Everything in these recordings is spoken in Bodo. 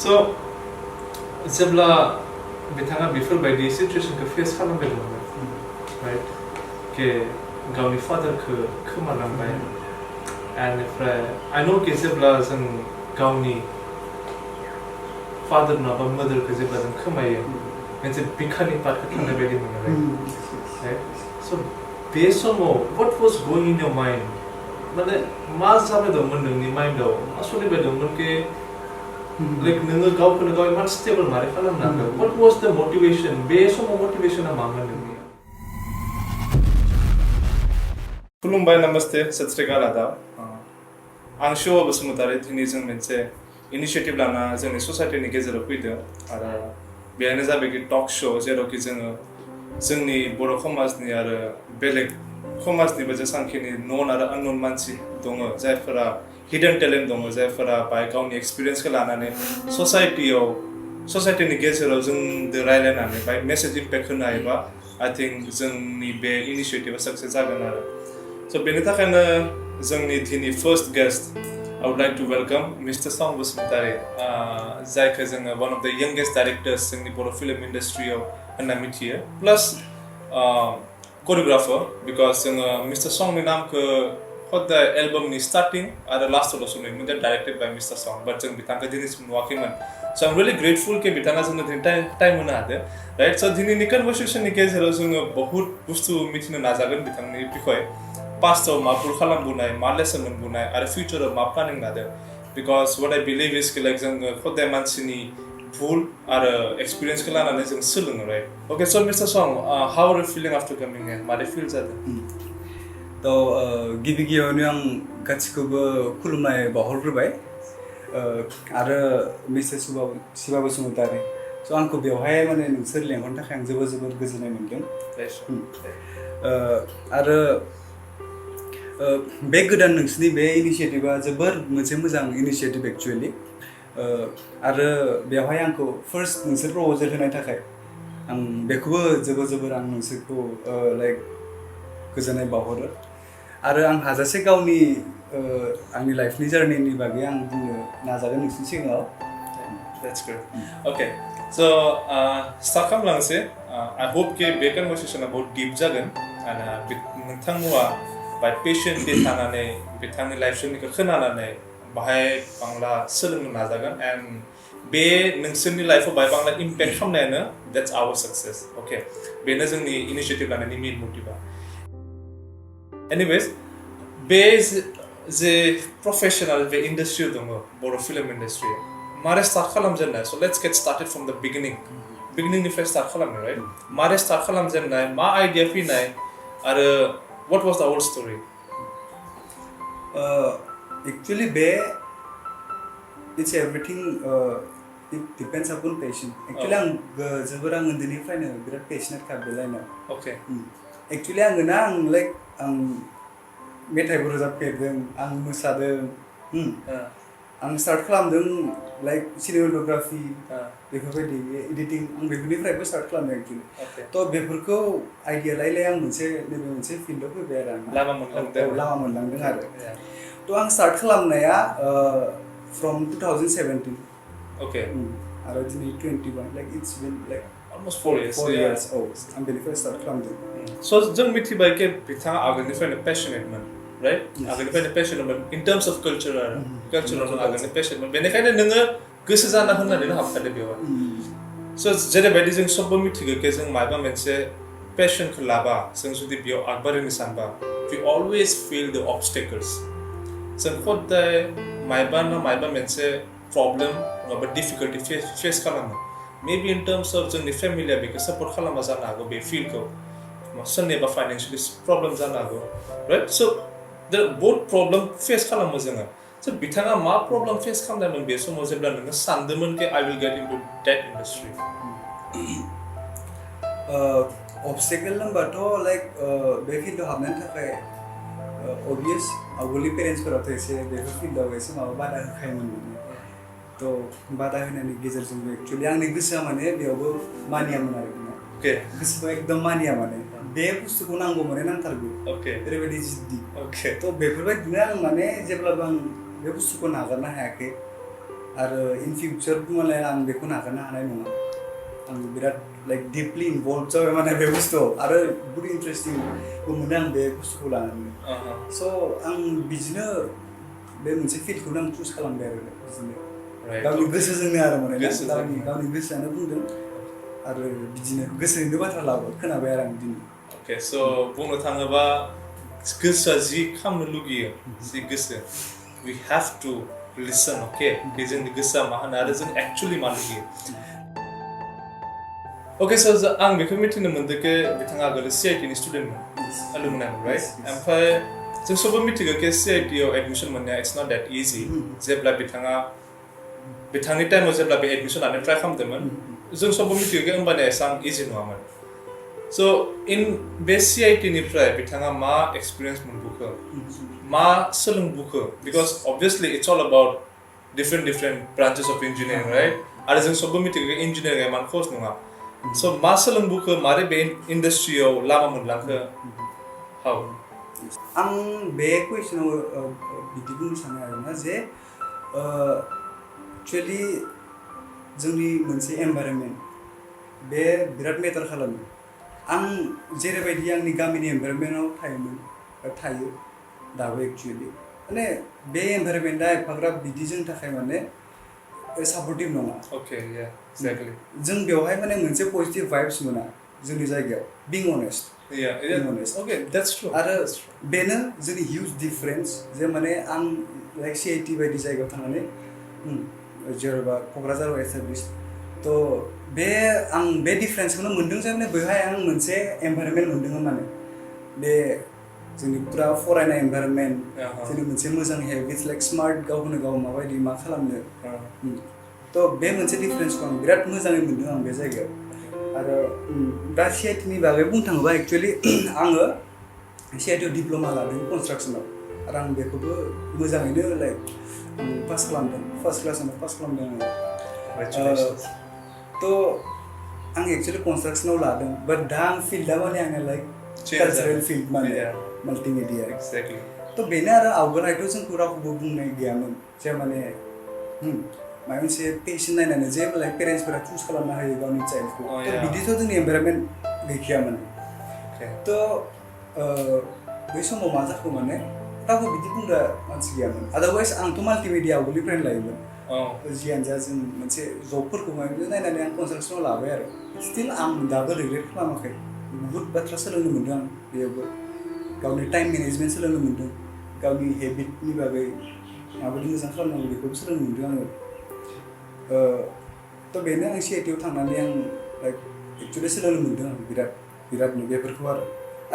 So जेब्ला बिथाङा बेफोरबायदि सिचुएशनखौ फेस खालामबाय दंमोन राइट के गावनि फादारखौ खोमालांबाय एनिफ्राय आइ नो कि जेब्ला जों गावनि फादार नङाबा मदारखौ जेब्ला जों खोमायो मोनसे बिखानि पार्टखौ थांनाय बायदि मोनो राइट स' बे समाव what was going in your mind माने मा जाबाय दंमोन नोंनि माइन्डआव मा सोलिबाय दंमोन कि like नोङो गावखौनो गाव इमान स्टेबल मारै खालामनांगौ what was the motivation बे समाव मोटिवेशना मामोन नोंनि खुलुमबाय नमस्ते सत श्री अकाल आदाब आं शिवा बसुमतारी दिनै जों मोनसे इनिशिएटिभ लाना जोंनि ससाइटिनि गेजेराव फैदों आरो बेनो जाबाय कि टक शो जेरावखि जोङो जोंनि बर' समाजनि आरो बेलेग समाजनिबो जेसांखिनि नन आरो आननन मानसि दङ जायफोरा हिडन टेलेन्ट दङ जायफोरा बाय गावनि एक्सपिरियेन्सखौ लानानै ससाइटिनि गेजेराव जोंजों रायलायनानै बाय मेसेज इम्पेक्ट होनो हायोबा आइ थिंक जोंनि बे इनिशिएटिभआ साक्सेस जागोन आरो स' बेनि थाखायनो जोंनि दिनै first guest I would like to welcome Mr. Ansu Brahma जायखौ जोङो one of the youngest directors जोंनि बर' फिल्म इन्डास्ट्रियाव होनना मिथियो प्लास कोरियोग्राफर बिकज जोङो मिस्टार संनि नामखौ हदाय एलबामनि स्टार्टिं आरो लास्टआवल' सुनोमोन दे डाइरेक्टेड बाय मिस्टार सं बाट जों बिथांखौ दिनैसिम नुवाखैमोन स' आं रियलि ग्रेटफुल कि बिथाङा जोंनो दिनै टाइम होनो हादों राइट स' दिनैनि कनभारसेसननि गेजेराव जोङो बहुत बुस्थु मिथिनो नाजागोन बिथांनि बिखय पास्टआव मा भुल खालामबोनाय मा लेसन मोनबोनाय आरो फिउचाराव मा प्लानिं लादों बिकज व्हाट आई बिलीव इज कि लाइक जोङो हदाय मानसिनि भुल आरो एक्सपिरियेन्सखौ लानानै जों सोलोङो राइट ओके स' मिस्टार सं how are you feeling after coming here मारै फिल जादों तो गिबि गिबियावनो आं गासिखौबो खुलुमनाय बावहरग्रोबाय आरो मिस्टार शिवा बसुमतारी स' आंखौ बेवहाय माने नोंसोर लेंहरनो थाखाय आं जोबोर गोजोननाय मोन्दों आरो बे गोदान नोंसोरनि बे इनिशिएटिभआ जोबोर मोनसे मोजां इनिशिएटिभ एक्चुवेलि आरो बेवहाय आंखौ फार्स्ट नोंसोर प्रप'जेल होनाय थाखाय आं बेखौबो जोबोर आं नोंसोरखौ लाइक गोजोननाय बावहरो आरो आं हाजासे गावनि आंनि लाइफनि जार्निनि बागै आं बुंनो नाजागोन नोंसोरनि सिगाङाव That's good. Okay. So, start खालामलांनोसै I hope कि बे कन्वर्सेसना बहुत डीप जागोन आरो नोंथांमोना बाय पेशेन्टलि थानानै बिथांनि लाइफ स्टोरीखौ खोनानानै बाहाय बांला सोलोंनो नाजागोन एन्ड बे नोंसोरनि लाइफआव बाहाय बांला impact खालामनायानो that's our success. Okay. बेनो जोंनि इनिशिएटिभ लानायनि मेन मटिभा एनिवेज बे जे प्रोफेशनल बे इन्डास्ट्रि दङ बर' फिल्म इन्डास्ट्रियाव मारै स्टार्ट खालामजेननाय स' लेट्स गेट स्टार्टेड फ्रम द बिगिनिंनिफ्राय स्टार्ट खालामनो राइट मारै स्टार्ट खालामजेननाय मा आइडिया फैनाय आरो what was the whole story actually it's everything it depends upon patient actually आं उन्दैनिफ्रायनो बिराद पेशनेट बे लाइनाव okay actually आं लाइक आं मेथाइबो रोजाबफेरदों आं मोसादों आं स्टार्ट खालामदों लाइक सिनेमेट'ग्राफि बेफोरबायदि एडिटिं आं बेफोरनिफ्रायबो स्टार्ट खालामदों एक्चुअलि थ' बेफोरखौ आइडिया लायलाय आं नैबे मोनसे फिल्डआव फैबाय आरो लामा मोनलांदों आरो थ' आं स्टार्ट खालामनाया फ्रम 2017 okay आरो दिनै 21 like it's been like almost 4 years आं बेनिफ्राय स्टार्ट खालामदों स' जों मिथिबाय कि बिथाङा आगोलनिफ्रायनो पेशनेटमोन राइट आगोलनिफ्रायनो पेशनेटमोन इन टर्म्स अफ कालचाराव आगोलनि पेशनेटमोन बेनिखायनो नोङो गोसो जाना होननानै हाबखादो बेवहाय स' जेरैबायदि जों सबबो मिथिगौ कि जों माबा मोनसे पेशनखौ लाबा जों जुदि बेयाव आगबारिनो सानबा we always feel the obstacles जों हदाय माबा मोनसे प्रब्लेम नङाबा डिफिकाल्टि फेस खालामो मेबि इन टर्म्स अफ जोंनि फेमिलिया बेखौ सापर्ट खालामा जानो हागौ बे फिल्डखौ सोरनिबा फाइनेन्सियेलि प्रब्लेम जानो हागौ राइट स' बहुत प्रब्लेम फेस खालामो जोङो स' बिथाङा मा प्रब्लेम फेस खालामनायमोन बे समाव जेब्ला नोङो सानदोंमोन कि I will get into that industry obstacle होनबाथ' लाइक बे फिल्डआव हाबनायनि थाखाय obvious आगोलनि पेरेन्टसफोराथ' एसे बेफोर फिल्डआव एसे माबा बादा होखायोमोन थ' बादा होनायनि गेजेरजोंबो एक्चुअलि आंनि गोसोआ माने बेयावबो मानियामोन आरो गोसोखौ एकदम मानिया माने बे बुस्थुखौ नांगौ माने नांथारगौ ओरैबायदि जिद्दि थ' बेफोरबायदिनो आं माने जेब्लाबो आं बे बुस्थुखौ नागारनो हायाखै आरो इन फिउचार माने आं बेखौ नागारनो हानाय नङा आं बिराद लाइक डिपलि इनभल्भ जाबाय माने बे बुस्थुआव आरो बुहुत इन्टारेस्टिंबो मोनो आं बे बुस्थुखौ लानानै स' आं बिदिनो बे मोनसे फिल्डखौनो आं चुज खालामबाय आरो बिदिनो गावनि गोसोजोंनो आरो माने गावनि गोसोआनो बुंदों आरो बिदिनो गोसोनिनो बाथ्रा खोनाबाय आरो आं दिनै अके स' बुंनो थाङोबा गोसोआ जि खालामनो लुगैयो जि गोसो we have to listen okay कि जोंनि गोसोआ मा होनो आरो जों एक्चुअलि मा लुगैयो Okay, so आं बेखौ मिथिनो मोनदों कि बिथाङा आगोल CIT नि स्टुडेन्टमोन alumni right ओमफ्राय जों सबबो मिथिगौ कि CIT आव एडमिशन मोननाया it's not that easy जेब्ला बिथांनि टाइमाव जेब्ला बे एडमिशन लानो ट्राइ खालामदोंमोन जों सबबो मिथिगौ कि होमबानिया एसेबां इजि नङामोन स' इन बे CIT निफ्राय बिथाङा मा एक्सपिरियेन्स मोनबोखो मा सोलोंबोखो because obviously it's all about different branches of engineering right आरो जों सबबो मिथिगौ कि इन्जिनियारिंआ इमान खहस नङा स' मा सोलोंबोखो मारै बे इन्डास्ट्रियाव लामा मोनलांखो हाउ आं बे कुइसनाव बिदि बुंनो सानो आरोना जे एक्चुअलि जोंनि मोनसे एनभाइरनमेन्ट बे बिराद मेटार खालामो आं जेरैबायदि आंनि गामिनि एनभाइरनमेन्टआव थायो दाबो एक्चुअलि माने बे एनभाइरनमेन्टआ एफाग्राब बिदि जोंनि थाखाय माने सापर्टिभ नङा Okay, yeah, exactly. जों बेवहाय माने मोनसे पजिटिभ भाइब्स मोना जोंनि जायगायाव being honest. Yeah. Okay, that's true. आरो बेनो जोंनि हिउज डिफारेन्स जे माने आं लाइक CIT बायदि जायगायाव थांनानै जेनेबा क'क्राझाराव एस्टाब्लिश थ' आं बे डिफारेन्सखौनो मोनदों जे माने बेवहाय आं मोनसे एनभाइरनमेन्ट मोनदोंमोन माने बे जोंनि पुरा फरायनाय एनभाइरनमेन्ट जोंनि मोनसे मोजां हेबिट्स लाइक स्मार्ट गावखौनो गाव माबायदि मा खालामनो थ' बे मोनसे डिफारेन्सखौ आं बिराद मोजाङै मोनदों आं बे जायगायाव आरो दा CIT नि बागै बुंनो थाङोबा एक्चुअलि आङो CIT आव डिप्ल'मा लादों कनस्ट्राक्सनाव आरो आं बेखौबो मोजाङैनो लाइक पास खालामदों फार्स्ट क्लासावनो पास खालामदों आङो थ' आं एक्चुअलि कनस्ट्राक्सनाव लादों बाट दा आं फिल्डआ माने आङो लाइक कालचारेल फिल्ड माने माल्टिमिडिया एक्जेक्टलि थ' बेनो आरो आवगोलहायथ' जोंखौ रावखौबो बुंनाय गैयामोन जे माने माबा मोनसे पेशन नायनानै जे लाइक पेरेन्टसफोरा चुज खालामनो हायो गावनि चाइल्डखौ थ' बिदिथ' जोंनि एनभाइरनमेन्ट गैखायामोन थ' बै समाव मा जाखो माने रावबो बिदि बुंग्रा मानसि गैयामोन आदारवाइज आंथ' माल्टिमिडिया आवगोलनिफ्रायनो लायोमोन जियानो जा जों मोनसे जबफोरखौ नायनानै आं कनस्ट्राक्सनाव लाबाय आरो स्टिल आं दाबो रिग्रेट खालामाखै बुहुत बाथ्रा सोलोंनो मोन्दों आं बेयावबो गावनि टाइम मेनेजमेन्ट सोलोंनो मोन्दों गावनि हेबिटनि बागै माबायदि मोजां खालामनांगौ बेखौबो सोलोंनो मोन्दों आङो थ' बेनो आं CIT आव थांनानै आं लाइक एक्चुअलि सोलोंनो मोन्दों आं बिरादनो बेफोरखौ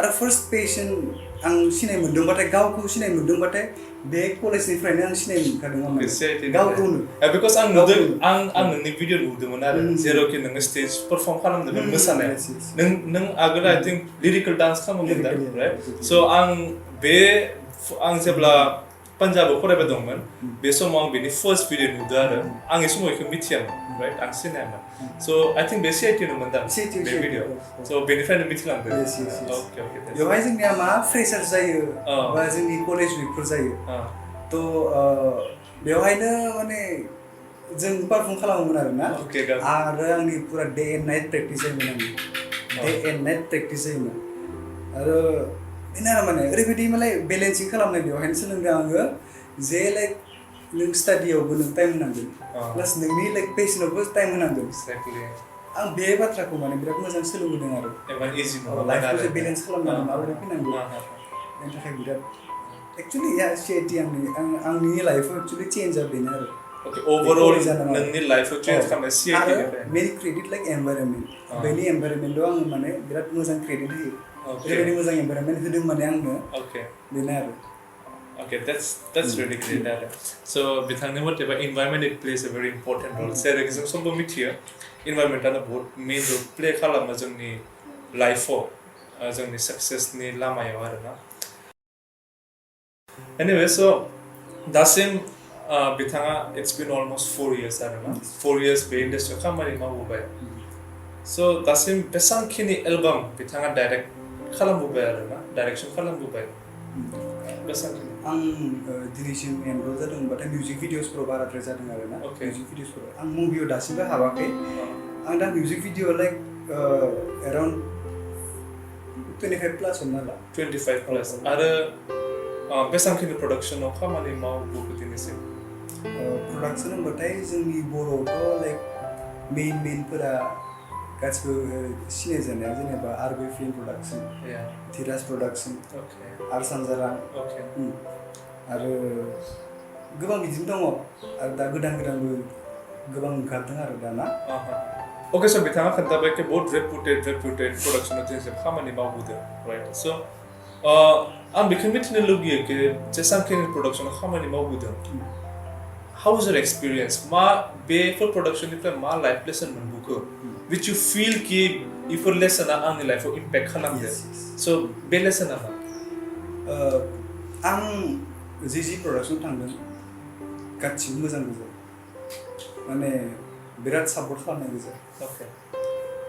आरो फार्स्ट पेशन आं सिनाय मोन्दोंबाथाय गावखौ सिनाय मोन्दोंबाथाय बे कलेजनिफ्रायनो आं सिनाय मोनखादोंमोन गावखौनो बिकज आं नुदों आं नोंनि भिडिअ नुदोंमोन आरो जेरावखि नोङो स्टेज पारफर्म खालामदोंमोन मोसानाय नों आगोल आइ थिंक लिरिकेल डान्स खालामोमोन दा राइट स' आं जेब्ला पान्जाबाव फरायबाय दंमोन बे समाव आं बेनि फार्स्ट भिडिअ नुदों आरो आं बे समाव बेखौ मिथियामोन राइट आं सिनायामोन स' आइ थिंक बे CIT नोमोन दा बे भिडिअ स' बेनिफ्रायनो मिथिलांदों बेवहाय जोंनिया मा फ्रेसार जायो बा जोंनि कलेज उइकफोर जायो थ' बेवहायनो माने जों पारफर्म खालामोमोन आरोना आरो आंनि पुरा डे एन्ड नाइट प्रेक्टिस जायोमोन आरो बेनो आरो माने ओरैबायदि माने बेलेन्सिं खालामनाय बेवहायनो सोलोंदों आङो जे लाइक नों स्टाडियावबो नों टाइम होनांगोन प्लास नोंनि लाइक पेशनावबो टाइम होनांगोन आं बे बाथ्राखौ माने बिराद मोजां सोलोंबोदों आरो लाइफखौ जे बेलेन्स खालामनानै माबोरै फैनांगौ बेनि थाखाय बिराद एक्चुअलि CIT आंनि लाइफआव एक्चुअलि चेन्जआ बेनो आरो ओवरअल नोंनि लाइफआव चेन्ज खालामनाय CIT निफ्राय मेन क्रेडिट लाइक एनभाइरनमेन्ट बेनि एनभाइरनमेन्टआव आङो माने बिराद मोजां क्रेडिट होयो ओरैबायदि मोजां एनभाइरनमेन्ट होदों माने आंनो बेनो आरो Okay, that's really great आरो so बिथांनि मथेबा environment it plays a very important role जेरै जों सबबो मिथियो environmentआनो बहुत मेन रल प्ले खालामो जोंनि लाइफआव जोंनि सक्सेसनि लामायाव आरोना anyway so दासिम बिथाङा it's been almost 4 years आरोना 4 years बे इन्डास्ट्रियाव खामानि मावबोबाय so दासिम बेसांखिनि एलबाम बिथाङा डाइरेक्ट खालामबोबाय आरोना डाइरेक्सन खालामबोबाय बेसांखिनि आं दिनैसिम एनरल जादों होनबाथाय मिउजिक भिडिअसफोराव बाराद्राय जादों आरो ना Okay. मिउजिक भिडिअसफोराव आं मुभियाव दासिमबो हाबाखै आं दा मिउजिक भिडिअ लाइक एराउन्ड 25 प्लास हमना ला 25 प्लास आरो बेसांखिनि प्रडाक्शनाव खामानि मावबोखो दिनैसिम प्रडाक्सन होनबाथाय जोंनि बर'आवथ' लाइक मेइनफोरा गासिबो सिनायजानाया जेनेबा आरबि फिल्म प्रडाक्सन धिराज प्रडाक्सन आर सानजारां आरो गोबां बिदिनो दङ आरो दा गोदानबो गोबां ओंखारदों आरो दाना ओके सो बिथाङा खोन्थाबाय कि बहुत रेपुटेड प्रडाक्शनाव दिनैसिम खामानि मावबोदों राइट स' आं बेखौ मिथिनो लुगैयो कि जेसांखिनि प्रडाक्शनाव खामानि मावबोदों हाउ इज योर एक्सपिरियेन्स मा बेफोर प्रडाक्शननिफ्राय मा लाइफ लेसन मोनबोखो which you feel कि इफोर लेसना आंनि लाइफआव इम्पेक्ट खालामदों स' बे लेसना मा आं जि प्रडाक्शन थांदों गासिबो मोजां गोजा माने बिराद सापर्ट खालामनाय गोजा ओके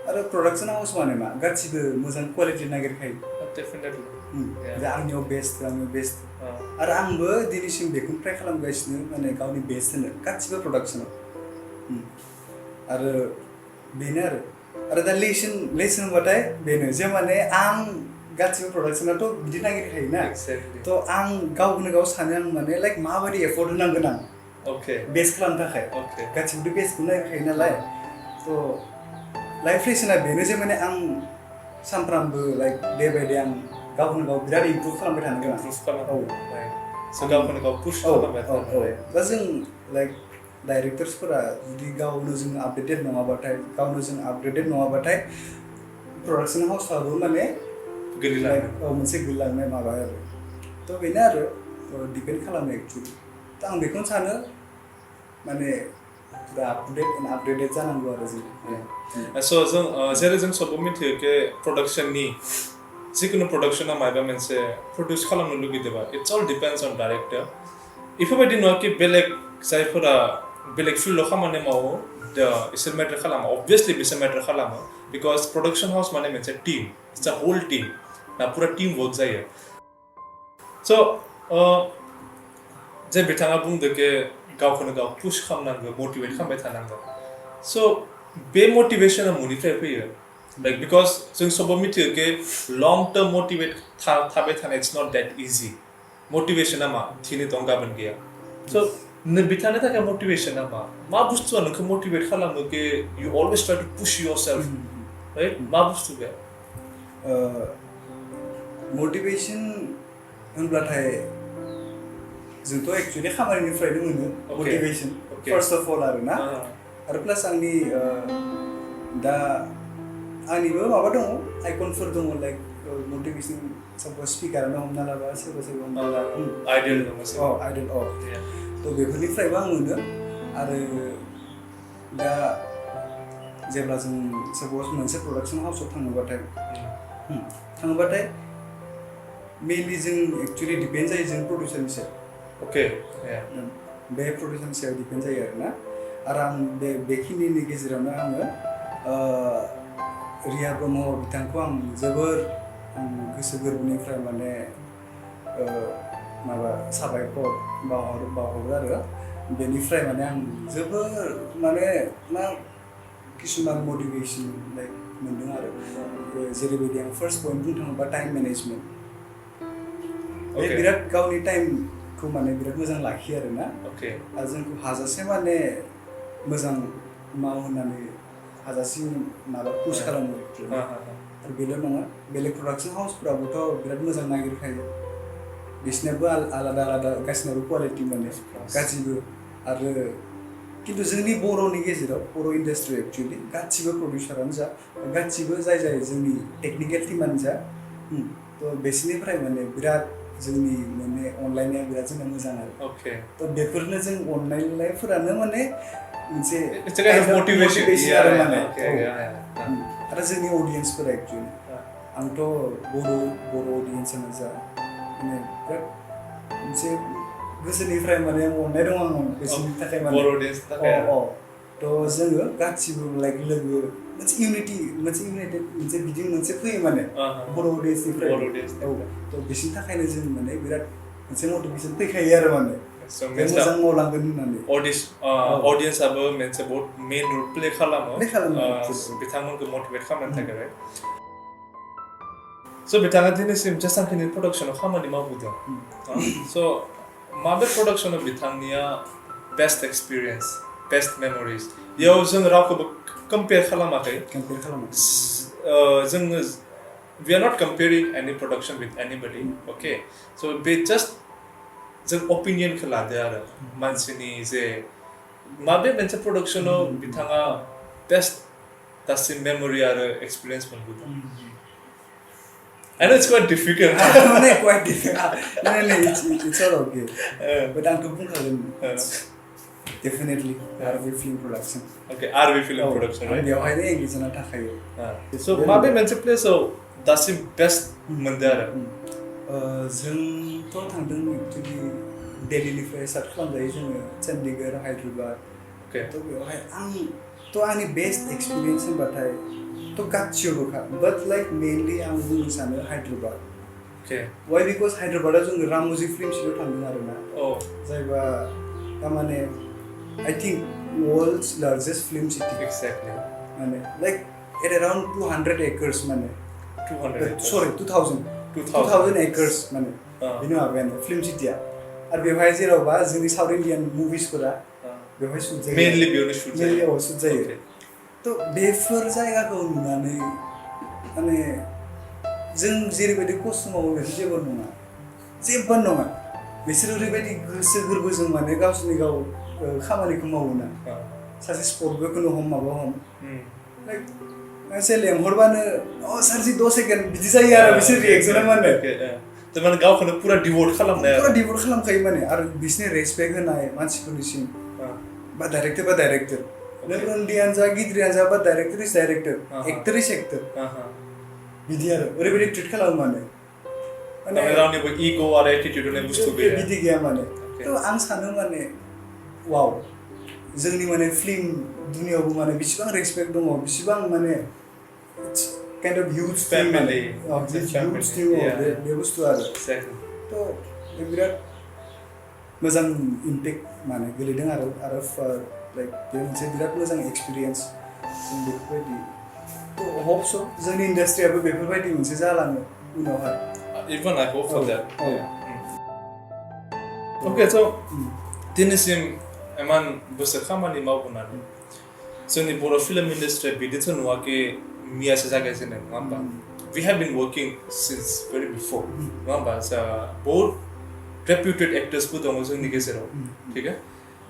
आरो प्रडाक्शन हाउस माने मा गासिबो मोजां क्वालिटि नागिरखायो डेफिनेटलि आंनियाव बेस्ट आरो आंबो दिनैसिम बेखौनो ट्राइ खालामगासिनो माने गावनि बेस्ट होनो गासिबो प्रडाक्शनाव आरो बेनो आरो दा लेसन होनबाथाय बेनो जे माने आं गासिबो प्रडाक्शनाथ' बिदि नागिरखायोना थ' आं गावखौनो गाव सानो आं माने लाइक माबायदि एफर्ट होनांगोन आं बेस्ट खालामनो थाखाय गासिबोथ' बेस्टखौ नागिरखायो नालाय थ' लाइफ लेसना बेनो जे माने आं सानफ्रामबो लाइक डे बाय डे आं गावखौनो गाव बिराद इमप्रुभ खालामबाय थानांगोन गावखौनो गाव पुश खालामबाय दा जों लाइक डाइरेक्टर्सफोरा जुदि गावनो जों आपडेटेड नङाबाथाय प्रडाक्शन हाउसआबो माने मोनसे गोलैलांनाय माबा आरो थ' बेनो आरो डिपेन्ड खालामो एक्चुअलि थ' आं बेखौनो सानो माने पुरा आपडेटेड जानांगौ आरो जों स' जों जेरै जों सबबो मिथियो कि प्रडाक्शननि जिखुनु प्रडाक्शना माबा मोनसे प्रडिउस खालामनो लुगैदोंबा it's all depends on director बेफोरबायदि नङा कि बेलेग जायफोरा बेलेग फिल्डआव खामानि मावो इसोर मेटार खालामो अबभियासलि बिसोर मेटार खालामो बिकज प्रडाक्शन हाउस माने मोनसे team it's a whole team ना पुरा टीम वर्क जायो स' जे बिथाङा बुंदो कि गावखौनो गाव पुश खालामनांगौ मटिवेट खालामबाय थानांगौ स' बे मटिवेशना मनिफ्राय फैयो लाइक बिकज जों सबबो मिथियो कि लं टार्म मटिवेट थाबाय थानाय इट्स नट दैट इजी मटिवेशना मा दिनै दं गाबोन गैया स' बिथांनि थाखाय मटिवेशना मा बुस्थुआ नोंखौ मटिवेट खालामो कि you always try to push yourself right मा बुस्थु बे मटिवेशन होनब्लाथाय जोंथ' एक्चुअली खामानिनिफ्रायनो मोनो मटिवेशन फार्स्ट अफ अल आरोना आरो प्लास आंनि दा आंनिबो माबा दङ आइकनफोर दङ लाइक मटिवेशन साप'ज स्पिकारानो हमना लाबा सोरबा हमना ला आइडियल थ' बेफोरनिफ्रायबो आं मोनो आरो दा जेब्ला जों साप'ज मोनसे प्रडाक्शन हाउसआव थाङोबाथाय मेनलि जों एक्चुअलि डिपेन्ड जायो जों प्रडिउसारनि सायाव बे प्रडिउसारनि सायाव डिपेन्ड जायो आरोना आरो आं बेखिनिनि गेजेरावनो आङो रिया ब्रह्म बिथांखौ आं जोबोर गोसो गोरबोनिफ्राय माने माबा साबायखर बावहरो आरो बेनिफ्राय माने आं जोबोर माने किसुमान मटिवेशन लाइक मोन्दों आरो जेरैबायदि आं फार्स्ट पइन्ट बुंनो थाङोबा टाइम मेनेजमेन्ट बे बिराद गावनि टाइमखौ माने बिराद मोजां लाखियो आरोना आरो जोंखौ हाजासे माने मोजां माव होननानै हाजासे माबा पुश खालामो आरो बेल' नङा बेलेग प्रडाक्शन हाउसफोराबोथ' बिराद मोजां नागिरखायो बिसोरनाबो आलादा गासिनाबो क्वालिटि माने गासिबो आरो खिन्थु जोंनि बर'नि गेजेराव बर' इन्डास्ट्रियाव एक्चुअलि गासिबो प्रडिउसारानो जा गासिबो जाय जोंनि टेकनिकेल टिमानो जा थ' बिसोरनिफ्राय माने बिराद जोंनि माने अनलायनाया बिराद जोंना मोजां आरो थ' बेफोरनो जों अनलायनायफोरानो माने मोनसे मटिवेशन आरो माने आरो जोंनि अडियन्सफोरा एक्चुअलि आंथ' बर' अडियन्सआनो जा माने बिराद मोनसे गोसोनिफ्राय माने अननाय दं आं बिसोरनि थाखाय माने थ' जोङो गासिबो लाइक लोगो मोनसे इउनाइटेड मोनसे फैयो माने बर' अडियन्सनिफ्राय थ' बिसोरनि थाखायनो जों माने बिराद मोनसे मटिभेसन फैखायो आरो माने So मोजां मावलांगोन होननानै audience-आबो मोनसे बहुत main role play खालामो बिथांमोनखौ motivate खालामनो थाखाय right so बिथाङा दिनैसिम जेसांखिनि प्रडाक्शनाव खामानि मावबोदों so माबे प्रडाक्शनाव बिथांनिया best experience best memories बेयाव जों रावखौबो compare खालामाखै जोङो we are not comparing any production with anybody okay so we just जों opinionखौ लादो आरो मानसिनि जे माबे मोनसे प्रडाक्शनाव बिथाङा best दासिम memory आरो experience मोनबोदों I know it's quite difficult. Quite difficult. No, it's all okay. But I'm talking about definitely RV film production. Okay, RV film production, right? बेवहाय engage जाना थाखायो. So माबे मोनसे प्लेसआव दासिम बेस्ट मोनदों आरो जोंथ' थांदों एक्चुअलि दिल्लीनिफ्राय स्टार्ट खालामजायो जोङो चन्डीगढ़ हायद्राबाद थ' बेवहाय आंनि बेस्ट एक्सपिरियेन्स होनबाथाय थ' गासियावबोखा बाट लाइक मेनलि आं बुंनो सानो हायद्राबाद वाइ बिकज हायद्राबादाव जोङो राम'जि फिल्म सिटियाव थांदों आरोना जायबा थारमाने I think world's largest film city. Exactly. माने like at around 200 acres माने 2000 acres माने बेनो माबायानो फिल्म सिटिया आरो बेवहाय जेरावबा जोंनि साउथ इन्डियान मुभिसफोरा बेवहाय शुट जायो मेनलि बेयावनो शुट जायो थ' बेफोर जायगाखौ नुनानै माने जों जेरैबायदि खस्थ' मावो बेफोर जेबो नङा बिसोर ओरैबायदि गोसो गोरबोजों माने गावसोरनि गाव खामानिखौ मावोना सासे स्पर्टबोखौनो माबा लाइक एसे लेंहरबानो सारजि 10 सेकेन्ड बिदि जायो आरो बिसोर रिएक्सना माने माने गावखौनो पुरा डिभट खालामखायो माने आरो बिसोरनि रेसपेक्ट होनाय मानसिफोरनिसिम बा डाइरेक्टर नों उन्दैयानो जा गिदिरानो जा बा डाइरेक्टर इज डाइरेक्टर एक्टर इज एक्टर बिदि आरो ओरैबायदि ट्रिट खालामो माने रावनिबो इगो आरो एटिट्युड होननाय बुस्थु गैया बिदि गैया माने थ' आं सानो माने वाव जोंनि माने फिल्म दुनियावबो माने बेसेबां रेसपेक्ट दङ बेसेबां माने kind of huge family huge thing बे बुस्थु आरो थ' बे बिराद मोजां इम्पेक्ट माने गोलैदों आरो लाइक बे मोनसे बिराद मोजां एक्सपिरियेन्स जों बेफोरबायदि थ' होप स' जोंनि इन्डास्ट्रियाबो बेफोरबायदि मोनसे जालाङो उनावहाय even I hope for that okay so दिनैसिम इमान बोसोर खामानि मावबोनानै जोंनि बर' फिल्म इन्डास्ट्रिया बिदिथ' नुवाखि मियासो जागायजेननाय नङा होमबा we have been working since very before नङा होमबा बहुत reputed actorsबो दङ जोंनि गेजेराव ठीक है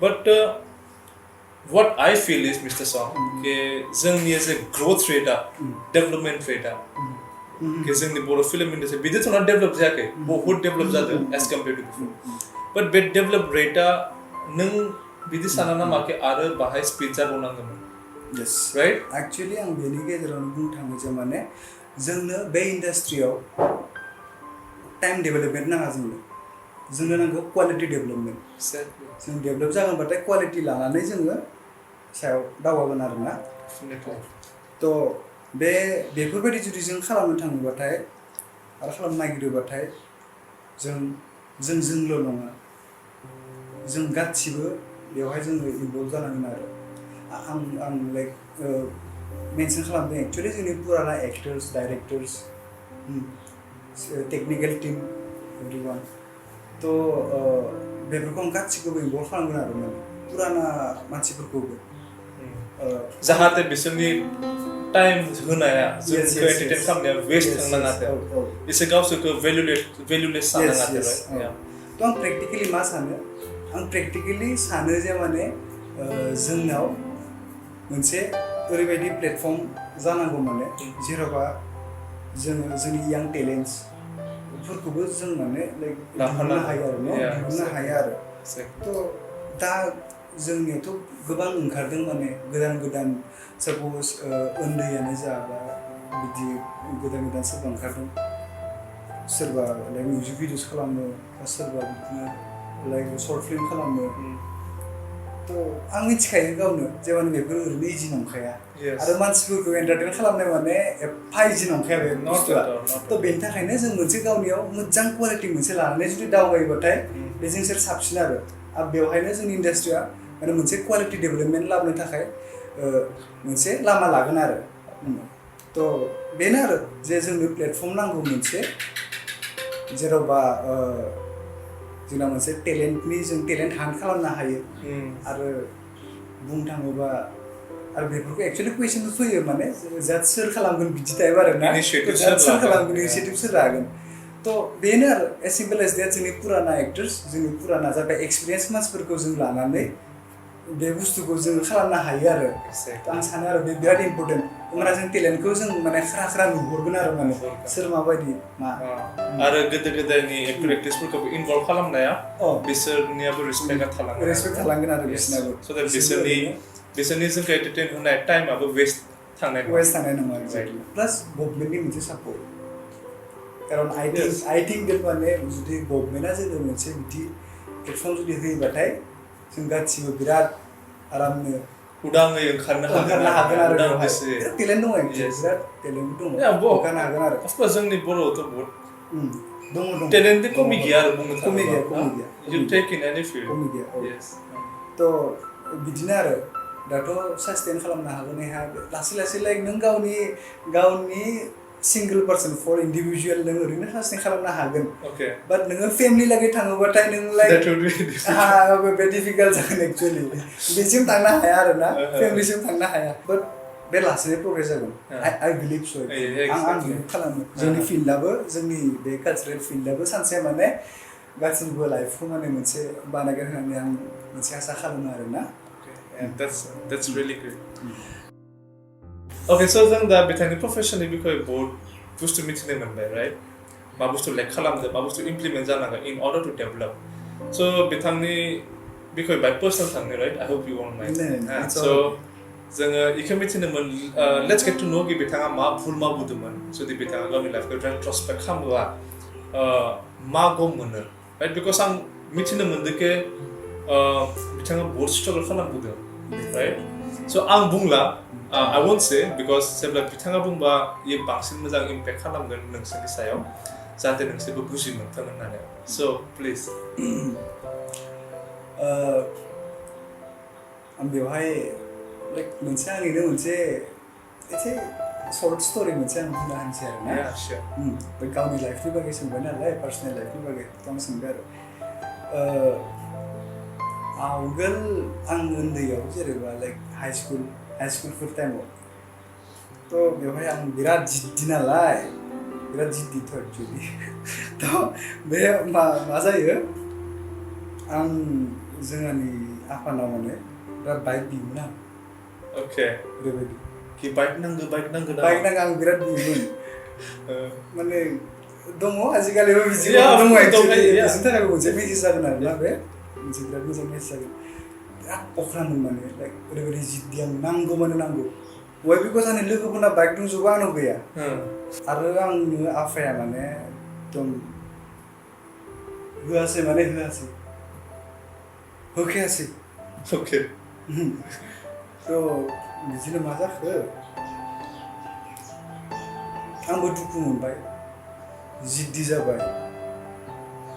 but what I feel is Mr. Song कि जोंनि जे growth rate development rate कि जोंनि बर' फिल्म इन्डास्ट्रि बिदिथ' ना डेभलप जायाखै बहुत डेभलप जादों as compared to before but बे डेभलप रेटआ नों बिदि साना नामा कि आरो बाहाय स्पिड जाबावनांगौमोन yes right actually आं बेनि गेजेरावनो बुंनो थाङो जे माने जोंनो बे इन्डास्ट्रियाव टाइम डेभेलपमेन्ट नाङा जोंनो नांगौ क्वालिटि डेभेलपमेन्ट जों डेभेलप जागोनबाथाय क्वालिटि लानानै जोङो सायाव दावगागोन आरोना थ' बेफोरबायदि जुदि जों खालामनो थाङोबाथाय आरो खालामनो नागिरोबाथाय जोंल' नङा जों गासिबो बेवहाय जोङो इनभल्भ जानांगोन आरो आं लाइक मेनसन खालामदों एक्चुअलि जोंनि पुराना एक्टर्स डाइरेक्टर्स टेक्निकेल टीम एभरिवान थ' बेफोरखौ आं गासिखौबो इनभल्भ खालामगोन आरो माने पुराना मानसिफोरखौबो जाहाथे बिसोरनि टाइम होनाया जोंखौ एन्टारटेन खालामनाया वेस्ट थांनाङाथो बिसोर गावसोरखौ भेलुलेस सानाङाथो थ' आं प्रेक्टिकेलि मा सानो आं प्रेक्टिकेलि सानो जे माने जोंनाव मोनसे ओरैबायदि प्लेटफर्म जानांगौ माने जेरावबा जोङो जोंनि यां टेलेन्ट्सफोरखौबो जों माने लाइक दिहुननो हायो आरो थ' दा जोंनियावथ' गोबां ओंखारदों माने गोदान साप'ज उन्दैयानो जा बा बिदि गोदान सोरबा ओंखारदों सोरबा लाइक मिउजिक भिडिअस खालामो बा सोरबा बिदिनो लाइक सर्ट फिल्म खालामो आं मिथिखायो गावनो जे माने बेफोर ओरैनो इजि नंखाया Yes. आरो मानसिफोरखौ एन्टारटेन खालामनाय माने एफा इजि नंखाया बे Not बुस्थुआ at all, not at all. बेनि थाखायनो जों मोनसे गावनियाव मोजां कुवालिटि मोनसे लानानै जुदि दावगायोबाथाय बेजों सोर साबसिन आरो बेवहायनो जोंनि इन्डास्ट्रिया माने मोनसे कुवालिटि डेभेलपमेन्ट लाबोनो थाखाय मोनसे लामा लागोन आरो बेनो आरो जे जोंनो प्लेटफर्म नांगौ मोनसे जेरावबा जोंना मोनसे टेलेन्टनि जों टेलेन्ट हान्ट खालामनो हायो आरो बुंनो थाङोबा आरो बेफोरखौ एक्चुअलि कुइसनबो फैयो माने जात सोर खालामगोन बिदि टाइप आरो ना जात सोर खालामगोन इनिसिएटिभ सोर लागोन बेनो आरो एज सिम्पल एज देट जोंनि पुराना एक्टर्स जोंनि पुराना जाबाय एक्सपिरियेन्स मानसिफोरखौ जों लानानै बे बुस्थुखौ जों खालामनो हायो आरो आं सानो आरो बे बिराद इम्पर्टेन्ट होमब्ला जों टेलेन्टखौ जों माने ख्रा ख्रा नुहरगोन आरो माने सोर माबायदि मा आरो गोदो-गोदायनि एक्टर एक्ट्रेसफोरखौबो इनभल्भ खालामनाया बिसोरनियाबो रेसपेक्टआ थालांगोन आरो बिसोरनाबो so that बिसोरनि जोंखौ एन्टारटेन होनाय टाइमाबो वेस्ट थांनाय नङा प्लास गभर्नमेन्टनि मोनसे सापर्ट खारन आइ थिंक देट माने जुदि गभर्नमेन्टआ जोंनो मोनसे बिदि प्लेटफर्म जुदि होयोबाथाय जों गासिबो बिराद आरामनो उदाङै ओंखारनो हागोन आरो टेलेन्ट दङ बिराद टेलेन्ट दङ ओंखारनो हागोन आरो अफकर्स जोंनि बर'आवथ' बहुत दङ टेलेन्टनि कमि गैया आरो बुंनो कमि गैया you take in any field कमि गैया yes बिदिनो आरो दाथ' सास्टेन खालामनो हागोन लासै लासै लाइक नों गावनि सिंगल पार्सन फर इन्डिभिजुवेल नों ओरैनो सास्टेन खालामनो हागोन बाट नोङो फेमिलि लागै थाङोबाथाय नों लाइक बे डिफिकाल्ट जागोन एक्चुअलि बेसिम थांनो हाया आरो ना फेमिलिसिम थांनो हाया बाट बे लासैनो प्रग्रेस जागोन आइ बिलिभ स' आं बिलिभ खालामो जोंनि फिल्डआबो जोंनि बे कालचारेल फिल्डआबो सानसे माने गासैबो लाइफखौ माने मोनसे बानायगोन होननानै आं मोनसे आसा खालामो आरो ना that's really great okay so जों दा बिथांनि प्रफेसननि बिखय बहुत बुस्थु मिथिनो मोनबाय राइट मा बुस्थु लाइक खालामदो मा बुस्थु इमप्लिमेन्ट जानांगोन इन अर्डार टु डेभलप so बिथांनि बिखय बाय पर्सनेल थांनो right I hope you want mind so जोङो इखौ मिथिनो मोन लेट्स गेट टु नो कि बिथाङा मा भुल मावबोदोंमोन जुदि बिथाङा गावनि लाइफखौ रेट्रस्पेक्ट खालामोबा मा गम मोनो राइट बिकज आं मिथिनो मोनदों कि बिथाङा बहुत स्ट्रागल खालामबोदों राइट स' आं बुंला I won't say because जेब्ला बिथाङा बुंबा इयो बांसिन मोजां इम्पेक्ट खालामगोन नोंसोरनि सायाव जाहाथे नोंसोरबो बुजि मोनथों होननानै स' प्लिज आं बेवहाय लाइक मोनसे आंनिनो मोनसे एसे सर्ट स्ट'रि मोनसे आं बुंनो हानोसै आरो ना गावनि लाइफनि बागै सोंबाय नालाय पार्सनेल लाइफनि बागै आं सोंबाय आरो आवगोल आं उन्दैयाव जेनेबा लाइक हाइ स्कुलफोर टाइमाव थ' बेवहाय आं बिराद जिद्दि नालाय बिराद जिद्दिथ' एक्चुवेलि थ' बे मा जायो आं जोंहानि आफानाव माने बिराद बाइक बियोमोन आं ओरैबायदि कि बाइक नांगौ आं बिराद बियोमोन माने दङ आजिखालिबो बिदिनो दङ एक्चुवेलि बिसोरनि थाखाय मोनसे मेसेज जागोन आरोना बे मोनसे बिराद मोजां मेसेज जागोन बिराद अख्रामोन माने लाइक ओरैबायदि जिद्दि आं नांगौ वाइ बिकज आंनि लोगोफोरना बाइक दंजोबो आंनाव गैया आरो आंनो आफाया माने एकदम होआसै होखायासै थ' बिदिनो मा जाखो आंबो दुखु मोनबाय जिद्दि जाबाय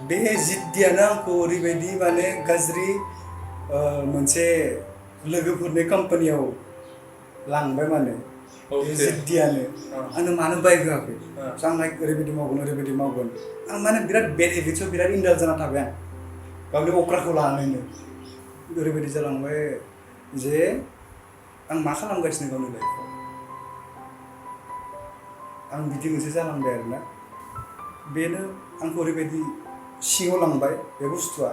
बे जिद्दियानो आंखौ ओरैबायदि माने गाज्रि मोनसे लोगोफोरनि कम्पानियाव लांबाय माने बे जिद्दियानो आंनो मानो बाइक होआखै आं लाइक ओरैबायदि मावगोन आं माने बिराद बेड हेबिट्सआव बिराद इन्डाल जाना थाबाय आं गावनि अख्राखौ लानानैनो ओरैबायदि जालांबाय जे आं मा खालामगासिनो गावनि लाइफआव आं बिदि मोनसे जालांबाय आरोना बेनो आंखौ ओरैबायदि सिङाव लांबाय बे बुस्थुआ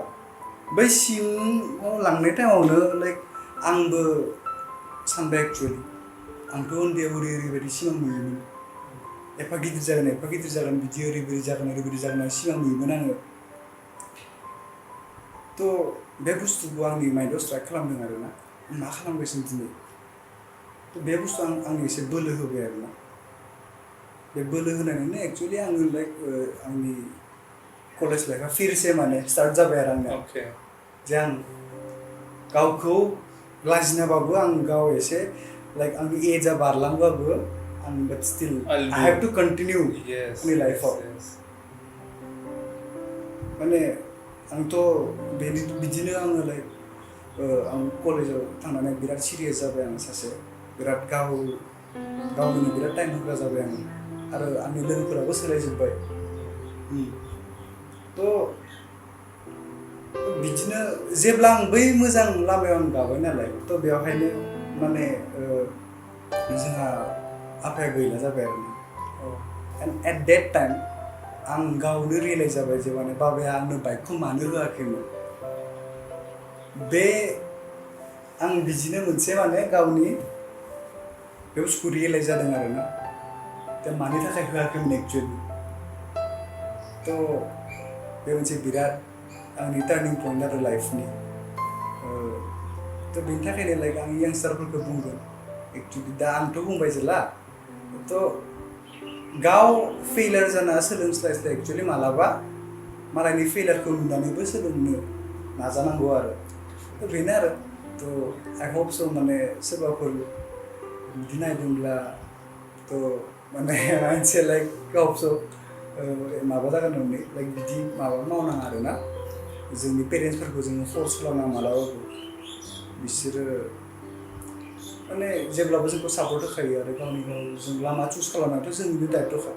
बै सिङाव लांनाय टाइमावनो लाइक आंबो सानबाय एक्चुवेलि आंथ' उन्दैयाव ओरैबायदि सिमां नुयोमोन एफा गिदिर जागोन बिदि ओरैबायदि जागोन होननानै सिमां नुयोमोन आङो थ' बे बुस्थुखौ आंनि माइन्डआव स्ट्राइक खालामदों आरोना आं मा खालामगासिनो दिनै थ' बे बुस्थुआ आंनि एसे बोलो होबाय आरोना बे बोलो होनानैनो एक्चुवेलि आङो लाइक आंनि कलेज लाइफआ फिरसे माने स्टार्ट जाबाय आरो आंनिया जे आं गावखौ लाजिनाबाबो आं गाव एसे लाइक आंनि एजआ बारलांबाबो आं but still I have to continue आंनि लाइफआव माने आंथ' बिदिनो आङो लाइक आं कलेजाव थांनानै बिराद सिरियास जाबाय आं सासे बिराद गावनो बिराद टाइम होग्रा जाबाय आं आरो आंनि लोगोफोराबो सोलायजोब्बाय थ' बिदिनो जेब्ला आं बै मोजां लामायाव आं गाबाय नालाय थ' बेवहायनो माने जोंहा आफाया गैला जाबाय आरो एन्ड एट देट टाइम आं गावनो रियेलाइज जाबाय जे माने बाबाया आंनो बाइकखौ मानो होआखैमोन बे आं बिदिनो मोनसे माने गावनि बे बुस्थुखौ रियेलाइज जादों आरोना दा मानि थाखाय होआखैमोन एक्चुवेलि थ' बे मोनसे बिराद आंनि टार्निं पइन्ट आरो लाइफनि थ' बेनि थाखायनो लाइक आं यांस्टारफोरखौ बुंगोन एक्चुवेलि दा आंथ' बुंबाय जेला थ' गाव फेइलार जाना सोलोंस्लायस्लाय एक्चुवेलि मालाबा मालायनि फेइलारखौ नुनानैबो सोलोंनो नाजानांगौ आरो थ' बेनो आरो थ' आइ होप स' माने सोरबाफोर बिदि नायदोंब्ला थ' माने मोनसे लाइक होप स' माबा जागोन होननानै लाइक बिदि माबा मावनाङा आरोना जोंनि पेरेन्टसफोरखौ जोङो फर्स खालामनाङा मालाबाबो बिसोरो माने जेब्लाबो जोंखौ सापर्ट होखायो आरो गावनि गाव जों लामा चुज खालामनायाथ' जोंनिनो दायथ'खा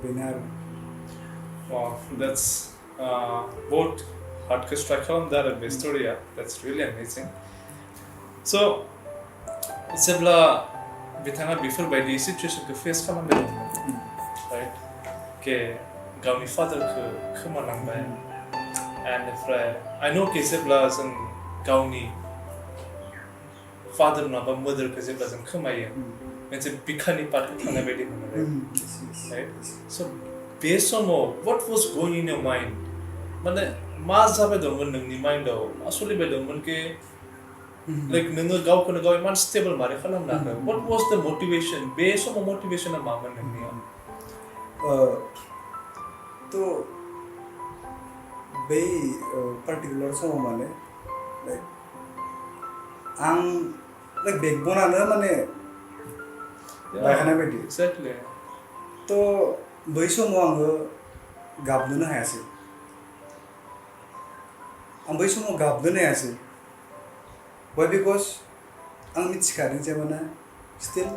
बेनो आरो Wow, that's both heartखौ strike खालामदों आरो बे स्ट'रिया that's really amazing so जेब्ला बिथाङा बेफोरबायदि सिचुवेसनखौ फेस खालामबाय दंमोन राइट के गावनि फादारखौ खोमानांबाय एनिफ्राय आइ नो कि जेब्ला जों गावनि फादार नङाबा मदारखौ जेब्ला जों खोमायो मोनसे बिखानि पार्टखौ थांनाय बायदि मोनो राइट स' बे समाव what was going in your mind माने मा जाबाय दंमोन नोंनि माइन्डआव मा सोलिबाय दंमोन कि लाइक नोङो गावखौनो गाव इमान स्टेबल मारै खालामनो हाखो what was the motivation बे समाव मोटिभेसना मामोन नोंनिया थ' बै पार्टिकुलार समाव माने लाइक आं लाइक बेकबनानो माने बायखानाय बायदि एक्जेक्टलि थ' बै समाव आङो गाबनोनो हायासै आं बै समाव गाबनोनो हायासै वाइ बिकज आं मिथिखादों जे माने still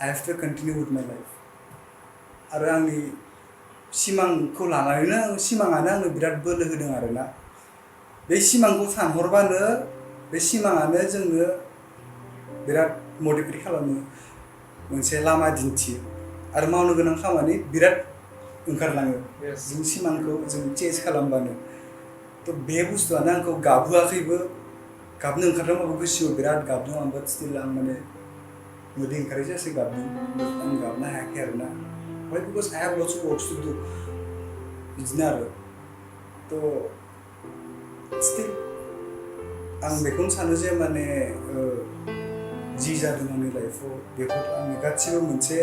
I have to continue with my life आरो आंनि सिमांखौ लानानैनो सिमाङानो आंनो बिराद बोलो होदों आरोना बे सिमांखौ सानहरबानो बे सिमाङानो जोंनो बिराद मटिभेट खालामो मोनसे लामा दिन्थियो आरो मावनो गोनां खामानि बिराद ओंखारलाङो जों सिमांखौ जों चेज खालामबानो थ' बे बुस्थुआनो आंखौ गाबहोआखैबो गाबनो ओंखारदोंबाबो गोसोआव बिराद गाबदों आं बाट स्टिल आं माने मोदै ओंखारै जायासै गाबदों आं गाबनो हायाखै आरोना why because I have lots of works to do बिदिनो आरो थ' स्टिल आं बेखौनो सानो जे माने जि जादों आंनि लाइफआव बेफोर आंनि गासिबो मोनसे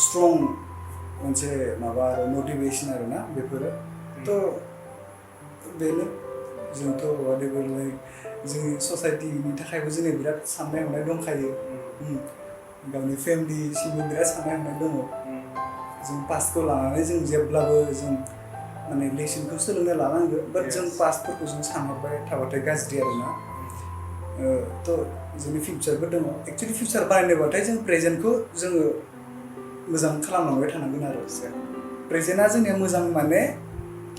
स्ट्रं मोनसे माबा आरो मटिभेसन आरोना बेफोरो थ' बेनो जोंथ' वाटेभार लाइक जोंनि ससाइटिनि थाखायबो जोंनि बिराद साननाय हनाय दंखायो गावनि फेमिलिसिमबो बिराद साननाय हनाय दङ जों पास्टखौ लानानै जों जेब्लाबो जों माने लेसनखौ सोलोंना लानांगौ बाट जों पास्टफोरखौ जों सानहरबाय थाबाथाय गाज्रि आरोना थ' जोंनि फिउचारबो दङ एक्चुवेलि फिउचार बानायनोबाथाय जों प्रेजेन्टखौ जोङो मोजां खालामलांबाय थानांगोन आरो प्रेजेन्टआ जोंनिया मोजां माने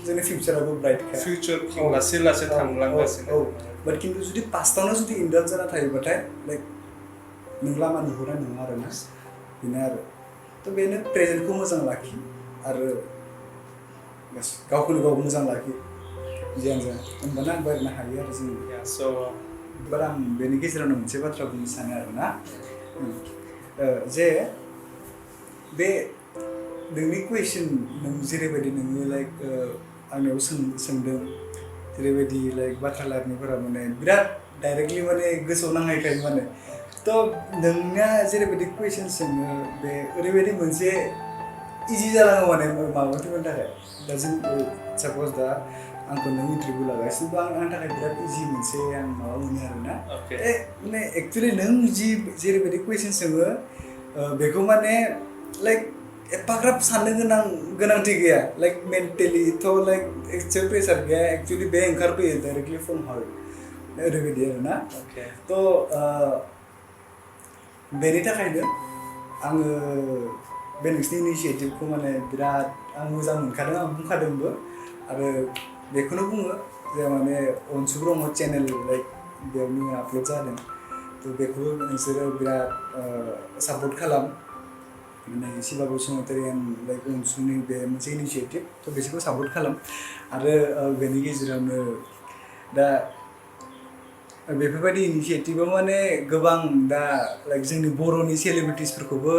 जोंनि फिउचाराबो ब्राइटखा फिउचार लासै लासै थांलांगासिनो बाट खिन्थु जुदि पास्टआवनो जुदि इन्डल्ज जाना थायोबाथाय लाइक नों लामा नुहुरनाय नङा आरोना बेनो आरो थ' बेनो प्रेजेन्टखौ मोजां लाखि आरो गावखौनो गाव मोजां लाखि जियानो जा होनबाना आं बारायनो हायो आरो जों एबार आं बेनि गेजेरावनो मोनसे बाथ्रा बुंनो सानो आरोना जे बे नोंनि कुइसन नों जेरैबायदि नोङो लाइक आंनियाव सोंदों जेरैबायदि लाइक बाथ्रा लायरायनायफोरा माने बिराद डाइरेक्टलि माने गोसोआव नांहैखायो माने थ' नोंना जेरैबायदि कुइसन सोङो बे ओरैबायदि मोनसे इजि जालाङो माने माबाफोरनि थाखाय दा जों साप'ज दा आंखौ नों इन्टारभिउ लागासिनो आंनि थाखाय बिराद इजि मोनसे आं माबा मोनो आरोना माने एक्चुअलि नों जेरैबायदि कुइसन सोङो बेखौ माने लाइक एफाग्राब साननो गोनांथि गैया लाइक मेन्टेलिथ' लाइक एक्चुअल प्रेसार गैया एक्चुअलि बे ओंखारफैयो डाइरेक्टलि फ्रम हार्ट ओरैबायदि आरोना थ' बेनि थाखायनो आङो बे नोंसिनि इनिसियेटिभखौ माने बिराद आं मोजां मोनखादों आं बुंखादोंबो आरो बेखौनो बुङो जे माने अनसु ब्रह्म चेनेल लाइक बेयावनो आपलड जादों थ' बेखौबो नोंसोरो बिराद सापर्ट खालाम माने शिवा बसुमतारी लाइक अनसुनि बे मोनसे इनिसियेटिभ थ' बिसोरखौ सापर्ट खालाम आरो बेनि गेजेरावनो दा बेफोरबायदि इनिसियेटिभआव माने गोबां दा लाइक जोंनि बर'नि सेलिब्रिटिसफोरखौबो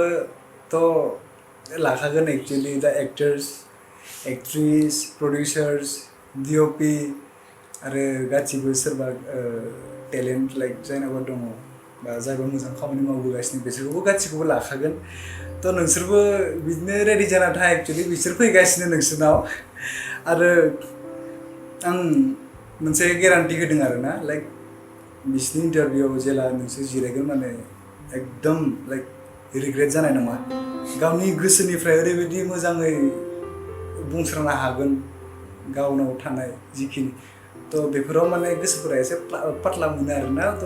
थ' लाखागोन एक्चुअलि दा एक्टर्स एक्ट्रिस प्रडिउसार्स डिअपि आरो गासिबो सोरबा टेलेन्ट लाइक जायनाबा दङ बा जायबा मोजां खामानि मावबोगासिनो बिसोरखौबो गासिखौबो लाखागोन थ' नोंसोरबो बिदिनो रेडि जाना था एक्चुअलि बिसोर फैगासिनो नोंसोरनाव आरो आं मोनसे गेरान्टि होदों आरोना लाइक बिसिनि इन्टारभिउआव जेला नोंसोर जिरायगोन माने एकदम लाइक रिग्रेट जानाय नङा गावनि गोसोनिफ्राय ओरैबायदि मोजाङै बुंस्रांनो हागोन गावनाव थानाय जिखिनि थ' बेफोराव माने गोसोफोरा एसे पातला मोनो आरोना थ'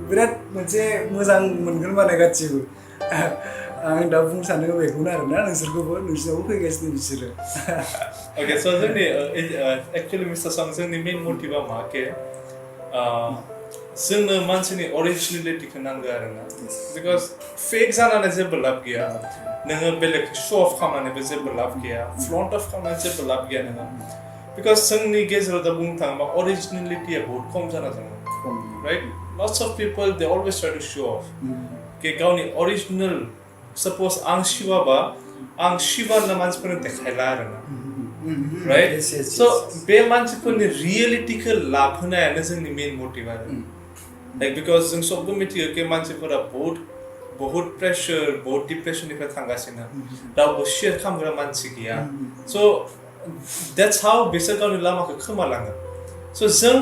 बिराद मोनसे मोजां मोनगोन माने गासिबो आं दा बुंनो सानो बेखौनो आरोना नोंसोरखौबो नोंसिनावबो फैगासिनो बिसोरो Okay, so जोंनि actually Mr. Song जोंनि main motive मा के जोंनो मानसिनि अरिजिनेलिटिखौ नांगौ आरोना बिकज फेक जानानै जेबो लाब गैया नोङो बेलेग शो अफ खालामनानैबो जेबो लाब गैया फ्लन्ट अफ खालामनानै जेबो लाब गैया नोङो बिकज जोंनि गेजेराव दा बुंनो थाङोबा अरिजिनेलिटिया बहुत खम जाना दङ right lots of people they always try to show off के गावनि अरिजिनेल सपोज आं शिवाबा आं शिवा होनना मानसिफोरनो देखायला आरोना राइट सो बे मानसिफोरनि रियेलिटिखौ लाबोनायानो जोंनि मेन मोटिभ आरो लाइक बिकज जों सबबो मिथियो कि मानसिफोरा बहुत प्रेसार बहुत डिप्रेसननिफ्राय थांगासिनो रावबो शेयार खालामग्रा मानसि गैया सो द्याट्स हाउ बिसोर गावनि लामाखौ खोमालाङो सो जों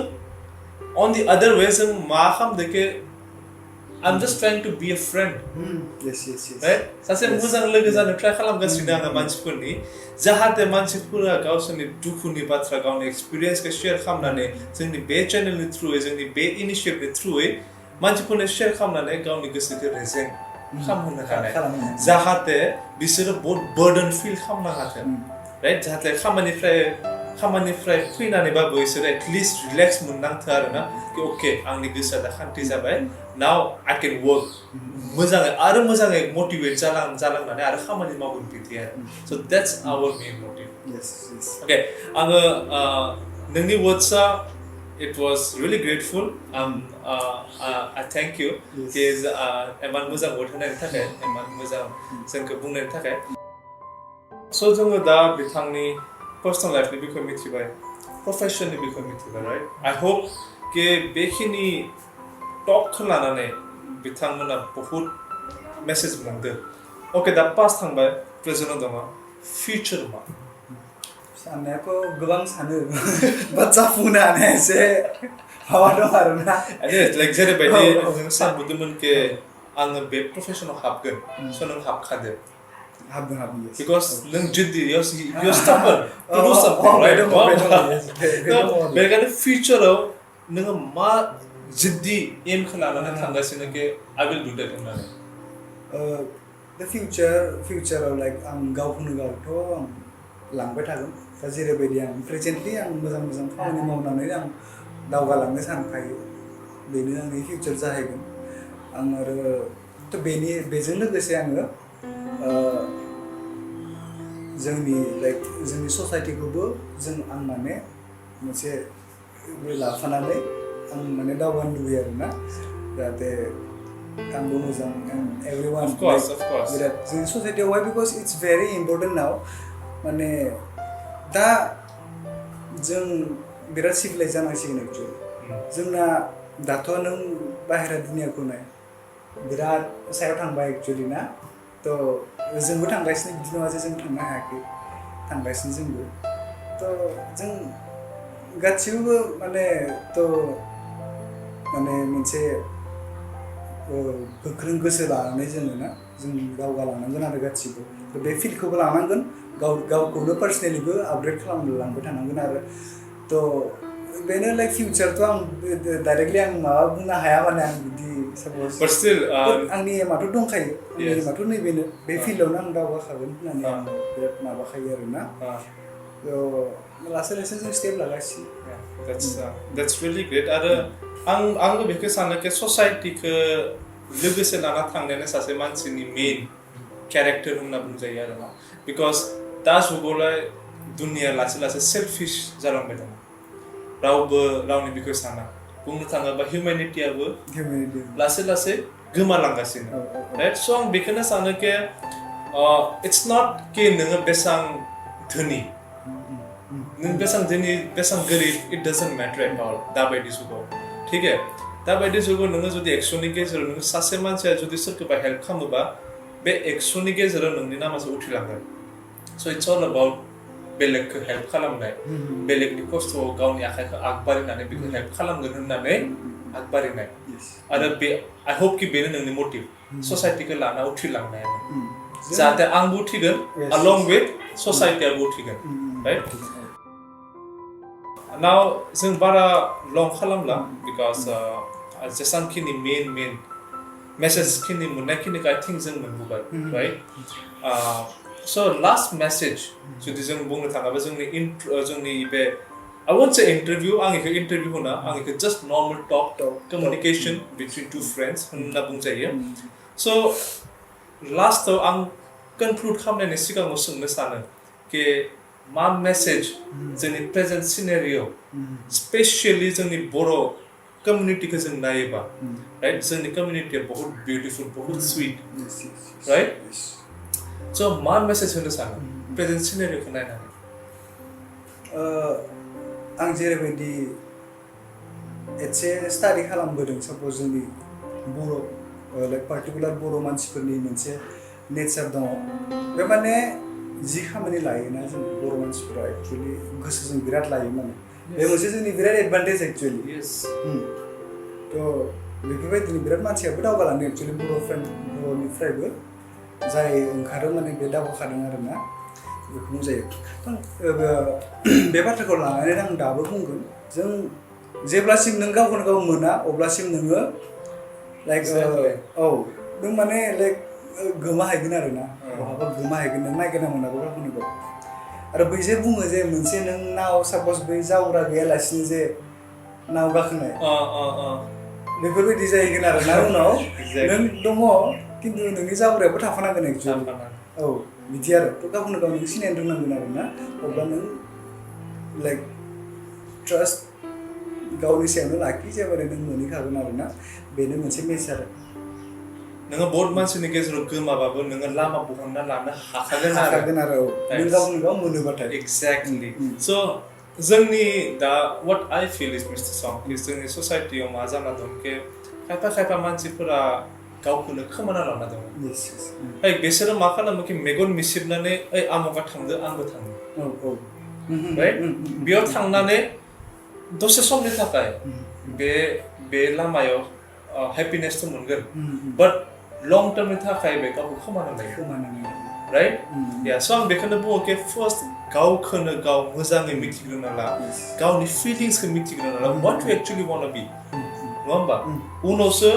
अन दि अदर वे जों मा खालामदों कि I'm just trying to be a friend. Yes. Right? सासे मोजां लोगो जानो ट्राइ खालामगासिनो आङो मानसिफोरनि जाहाथे मानसिफोरा गावसोरनि दुखुनि बाथ्रा गावनि एक्सपिरियेन्सखौ शेयार खालामनानै जोंनि बे चेनेलनि थ्रुयै जोंनि बे इनिशियेटिभनि थ्रुयै मानसिफोरनो शेयार खालामनानै गावनि गोसोखौ रेजें खालामहोनो हानाय जाहाथे बिसोरो बहुत बर्डन फिल खालामनाङाथों राइट जाहाथे खामानिफ्राय फैनानैबाबो बिसोरो एटलिस्ट रिलेक्स मोननांथों आरोना कि अके आंनि गोसोआ दा शान्ति जाबाय नाउ आई केन वर्क मोजाङै मटिवेट जालांनानै आरो खामानि मावगोन बिदि आरो so that's our main motive okay आङो नोंनि वर्ड्सआ it was really grateful I thank you कि एमान मोजां वर्ड होनायनि थाखाय एमान मोजां जोंखौ बुंनायनि थाखाय सो जोङो दा बिथांनि पर्सनल लाइफनि बिखय मिथिबाय प्रोफेशननि बिखय मिथिबाय राइट आई होप कि बेखिनि टकखौ लानानै बिथांमोना बहुत मेसेज मोनदों अके दा पास थांबाय प्रेजेन्टआव दङ फिउचार मा साननायाथ' गोबां सानो बाट जाफुंनो हानाया एसे माबा दं आरोना लाइक जेरैबायदि जों सानबोदोंमोन कि आङो बे प्रोफेसनाव हाबगोन स' नों हाबखादो हाबगोन because नों जुदि you're stubborn to do something right बेखायनो फिउचाराव नोङो मा जिद्दि एमखौ लानानै थांगासिनो कि I will do that होननानै दा फिउचाराव लाइक आं गावखौनो गावथ' आं लांबाय थागोन दा जेरैबायदि आं प्रेजेन्टलि आं मोजां खामानि मावनानै आं दावगालांनो सानखायो बेनो आंनि फिउचार जाहैगोन आं आरो थ' बेजों लोगोसे आङो जोंनि ससाइटिखौबो आं माने मोनसे लाफानानै आं माने दावगानो लुबैयो आरोना जाहाथे आंबो मोजां एभ्रिवान of course बिराद जोंनि ससाइटियावहाय because it's very important now माने दा जों बिराद सिभिलाइज जानांसिगोन एक्चुअलि जोंना दाथ' नों बाहेरा दुनियाखौ नाय बिराद सायाव थांबाय एक्चुअलि ना थ' जोंबो थांगासिनो बिदि नङा जे जों थांनो हायाखै थांगासिनो जोंबो थ' जों गासिबो माने तो माने मोनसे गोख्रों गोसो लानानै जोङो ना जों दावगालांनांगोन आरो गासिबो बे फिल्डखौबो लानांगोन गावखौनो पार्सनेलिबो आपग्रेड खालामलांबाय थानांगोन आरो तो बेनो लाइक फिउचारथ' आं डाइरेक्टलि आं माबा बुंनो हाया माने आं बिदि साप'ज But still, आंनि एमाथ' दंखायो आंनि yes. एमाथ' नैबेनो बे फिल्डआवनो आं दावगाखागोन होननानै आं बिराद माबाखायो आरोना लासै लासै जों स्टेप लागासिनो that's really great आरो आंबो बेखौ सानो कि ससाइटिखौ लोगोसे लाना थांनायानो सासे मानसिनि मेन केरेक्टार होनना बुंजायो आरोना बिकज दा जुगावलाय दुनिया लासै लासै सेल्फिश जालांबाय दं रावबो रावनि बिखौ साना बुंनो थाङोबा हिउमेनिटियाबो लासै लासै गोमालांगासिनो राइट स' आं बेखौनो सानो कि इट्स नट कि नोङो बेसां धोनि नों बेसां धोनि बेसां गोरिब इट डाजन्ट मैटर एट ऑल दाबायदि जुगाव ठीक है दाबायदि जुगाव नोङो जुदि एक्सननि गेजेराव नोङो सासे मानसिया जुदि सोरखौबा हेल्प खालामोबा बे एक्सननि गेजेराव नोंनि नामासो उथिलांगोन स' इट्स ऑल अबाउट बेलेगखौ हेल्प खालामनाय बेलेगनि खस्थ'आव गावनि आखाइखौ आगबारिनानै बेखौ हेल्प खालामगोन होननानै आगबारिनाय आरो बे आइ होप कि बेनो नोंनि मटिभ ससाइटिखौ लाना उथिलांनाय जाहाथे आंबो उथिगोन along with ससाइटियाबो उथिगोन राइट नाउ जों बारा लं खालामला बिकज जेसांखिनि मेन मेसेज खिनि मोननायखिनिखौ आइ थिंक जों मोनबोबाय राइट स' लास्ट मेसेज जुदि जों बुंनो थाङोबा जोंनि बे I won't say interview आं इखौ इंटरव्यू होना आं इखौ just normal talk communication between two friends होनना बुंजायो स' लास्टआव आं कनक्लुड खालामनायनि सिगाङाव सोंनो सानो कि मा मेसेज जोंनि प्रेजेन्ट सिनेरिय'आव स्पेसियली जोंनि बर' कम्युनिटिखौ जों नायोबा राइट जोंनि कम्युनिटिया बहुत बिउटिफुल बहुत स्वीट राइट स' मा मेसेज होनो सानो प्रेजेन्ट सिनेरिय'खौ नायनानै आं जेरैबायदि एसे स्टाडि खालामबोदों साप'ज जोंनि बर' लाइक पार्टिकुलार बर' मानसिफोरनि मोनसे नेचार दङ बे माने जि खामानि लायोना जों बर' मानसिफोरा एक्चुवेलि गोसोजों बिराद लायो माने बे मोनसे जोंनि बिराद एडभान्टेज एक्चुवेलि थ' बेफोरबायदिनो बिराद मानसियाबो दावगालांदों एक्चुवेलि बर'निफ्रायबो जाय ओंखारो माने बे दावगाखादों आरोना बेखौ बुंजायो बे बाथ्राखौ लानानै आं दाबो बुंगोन जों जेब्लासिम नों गावखौनो गाव मोना अब्लासिम नोङो लाइक नों माने लाइक गोमाहैगोन आरोना बहाबा गोमाहैगोन नों नागिरना मोनाबो गावखौनो गाव आरो बै जे बुङो जे मोनसे नों नाव साप'ज बै जावग्रा गैयालासिनो जे नाव गाखोनाय बेफोरबायदि जाहैगोन आरोना उनाव नों दङ खिन्थु नोंनि जावग्रायाबो थाफानांगोन एक्चुवेलि बिदि आरो थ' गावखौनो गाव नों सिनायनो रोंनांगोन आरोना अब्ला नों लाइक ट्रास्ट गावनि सायावनो लाखि जेबारे नों मोनहैखागोन आरोना बेनो मोनसे मेसेज नोङो बहुत मानसिनि गेजेराव गोमाबाबो नोङो लामा बहनना लानो हाखागोन आरो नों गावखौनो गाव मोनोबाथाय एक्जेक्टलि स' जोंनि दा what I feel is mister सं जोंनि ससाइटियाव मा जाना दं कि खायफा मानसिफोरा गावखौनो खोमाना लाना दङ बिसोरो मा खालामो कि मेगन मिसिबनानै ओइ आमुगा थांदो आंबो थांनो राइट बेयाव थांनानै दसे समनि थाखाय बे लामायाव हेपिनेसथ' मोनगोन बाट लं टार्मनि थाखाय बे गावखौ खोमाना लायो राइट स' आं बेखौनो बुङो कि फार्स्ट गावखौनो गाव मोजाङै मिथिग्रोना ला गावनि फिलिंसखौ मिथिग्रोना ला व्हाट यु एक्चुअलि वान्ट बि नङा होमबा उनावसो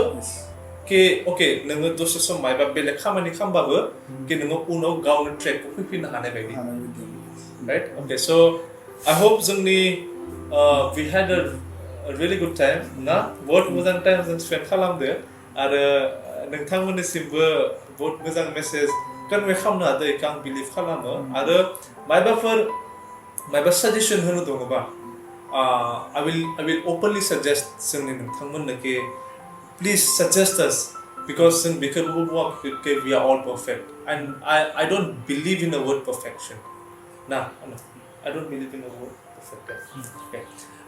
कि अके नोङो दसे सम मायबा बेलेग खामानि खालामबाबो कि नोङो उनाव गावनो ट्रेकखौ फैफिननो हानाय बायदि राइट अके स' आइ होप जोंनि we had a really good time ना बहुत मोजां टाइम जों स्पेन्ड खालामदो आरो नोंथांमोननिसिमबो बहुत मोजां मेसेज कनवे खालामनो हादों बेखौ आं बिलिभ खालामो आरो मायबा साजेसन होनो दङबा I will openly suggest जोंनि नोंथांमोननो कि please suggest us because जों बेखौबो बुङाखै we are all perfect and I don't believe in the word perfection I don't believe in the word perfect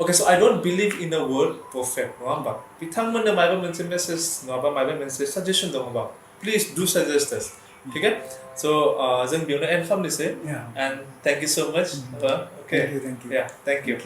okay so I don't believe in the word perfect नङा होमबा बिथांमोननो मायबा मोनसे मेसेज नङाबा मायबा मोनसे साजेसन दङबा please do suggest us ठीक है so जों बेयावनो एन्ड खालामनोसै and thank you so much okay thank you yeah thank you